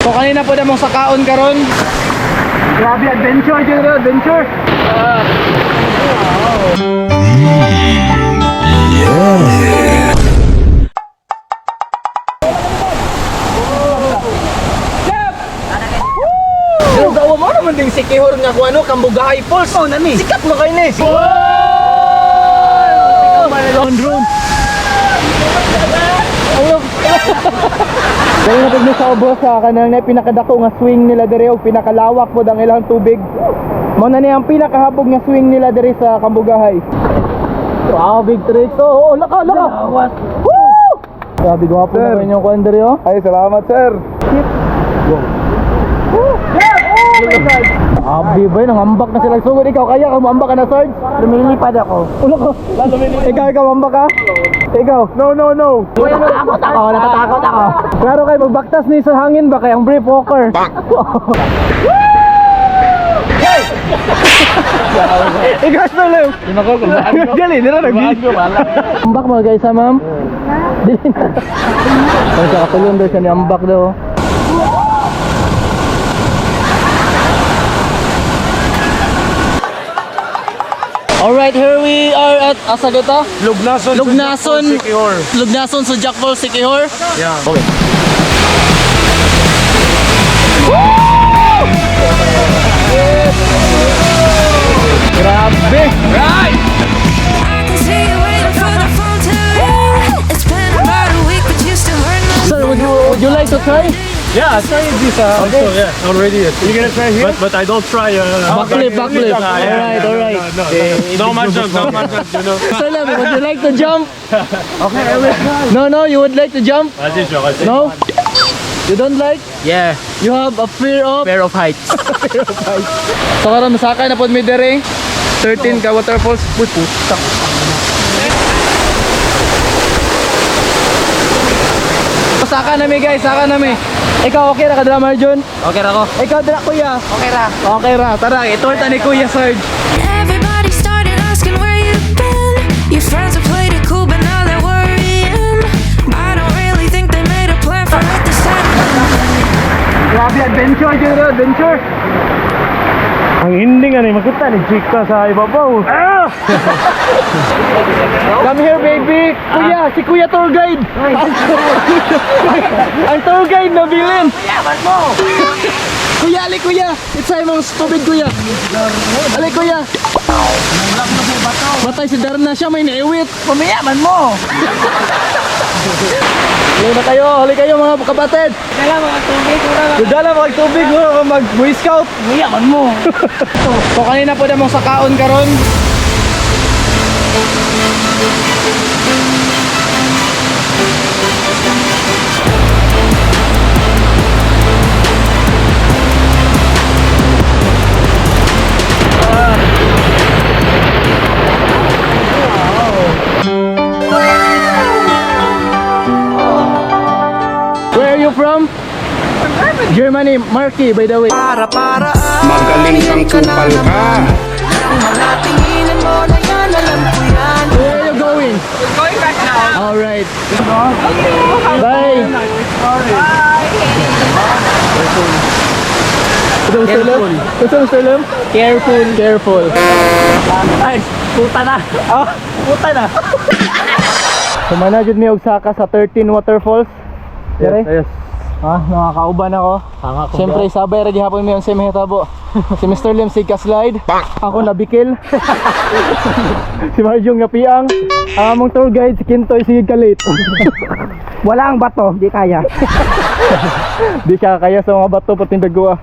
So kanina po na mong sakaon karon. Grabe adventure jud, adventure. Ah. Pero gawa mo naman ding sikihor nga kung ano, Cambugahay Falls. Oh, nani. Sikat mo kayo ni. Wow! Drone, drone. Dali na pag sa ubos sa kanang na pinakadako nga swing nila diri og pinakalawak pod ang ilang tubig. Mao na ni ang pinakahabog nga swing nila diri sa Cambugahay. Wow, big tricks. Oh, oh, laka, laka. Woo! Grabe gwapo na inyong kuan diri oh. Ay, salamat, sir. Oh my God. Abi ba, nangambak na sila sugod. Ikaw kaya ka muambak ka na, Sarge? Lumilipad ako. Ulo ko. Ikaw, ikaw, ambak ka? Ikaw. No, no, no. Natatakot ako, natatakot ako. Klaro kay magbaktas ni sa hangin ba kay ang brief walker. Hey! Ikaw sa lim. Gali, nila nag. Ambak mga guys ha, ma'am? Dili na. Kung sa katulong daw siya ni ambak daw. Alright, here we are at Asagota. Lugnason. Lugnason. Secure. Lugnason sa Jack Falls, Sikihor. Yeah. Okay. Grabe! Right! I can see you waiting for the phone to ring. It's been about a week, but you still heard my Sir, would you like to try? Yeah, I tried this also, yeah, already. You gonna try here? But I don't try. Backflip, backflip. Yeah, Alright, alright. No, no, no much jump, no much jump. Sir Lab, would you like to jump? Okay, I will try. No, no, you would like to jump? No? You don't like? Yeah, You have a fear of? fear of heights. Fear of heights. So karon masakay na pod mi diri. 13 ka waterfalls. Uy, puta. Saka na mi guys, saka na mi. Ikaw okay ra ka dra, Marjon? Okay ra ko. Ikaw dra, kuya. Okay ra. Okay ra. Tara, itour ta ni Kuya Sarge. Everybody started asking where you've been. Your friends have played it cool, but now they're worrying. I don't really think they made a plan for it this time. Grabe adventure jud, adventure. Ang ending ani makita ni Chika sa ibabaw. Ah! Come here, baby. Kuya, si Kuya tour guide. Ang tour guide na bilin. Yaman mo! Kuya, ali kuya. It's mong tubig, kuya. Ali, kuya. Matay si Darna siya, may naiwit. Pumiyaman mo! Huli na kayo, huli kayo mga kapatid. Dala mga tubig, wala. Dala mga tubig, mura mag Boy Scout. Pumiyaman mo! So kanina po na mong sakaon karon. Where are you from? Germany. Marky, by the way. Magaling kang kupal ka. Where are you going? Going back now. All right. Bye. Ito, Mr. Lim? Ito, Mr. Lim? Careful. Careful. Ay, puta na. Ah, Puta na. Sumana jud mi og saka sa 13 waterfalls. Dire? Yes. Ah, nakakauban ako. Siyempre, sabay ra gihapon mi unsay mahitabo. Si Mr. Lim sig ka slide. Ako nabikil. Si Marjong napiang. Ang among tour guide si Kintoy sige ka late. Wala ang bato, di kaya. Di siya kaya sa mga bato pating dagwa.